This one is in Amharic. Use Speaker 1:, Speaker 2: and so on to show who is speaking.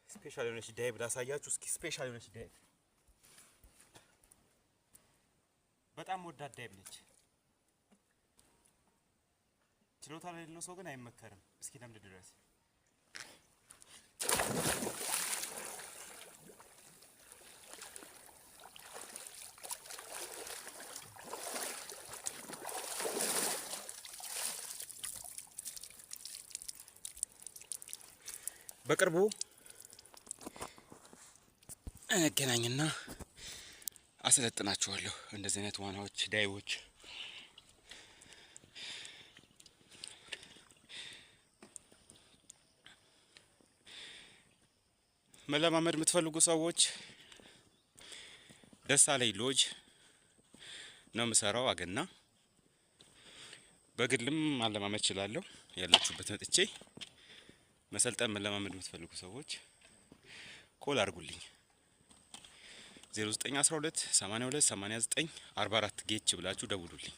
Speaker 1: Special የሆነች dive ላሳያችሁ እስኪ። Special የሆነች dive፣ በጣም ወዳት dive ነች። ችሎታ ለሌለው ሰው ግን አይመከርም እስኪ ለምድ ድረስ። በቅርቡ እንገናኝና አሰለጥናችኋለሁ። እንደዚህ አይነት ዋናዎች፣ dive ኦች። መለማመድ የምትፈልጉ ሰዎች ደሳለኝ ሎጅ ነው የምሰራው። አገና በግልም ማለማመድ እችላለሁ። ያላችሁበት መጥቼ መሰልጠን መለማመድ የምትፈልጉ ሰዎች call አድርጉልኝ። 0912 82 89 44 ጌች ብላችሁ ደውሉልኝ።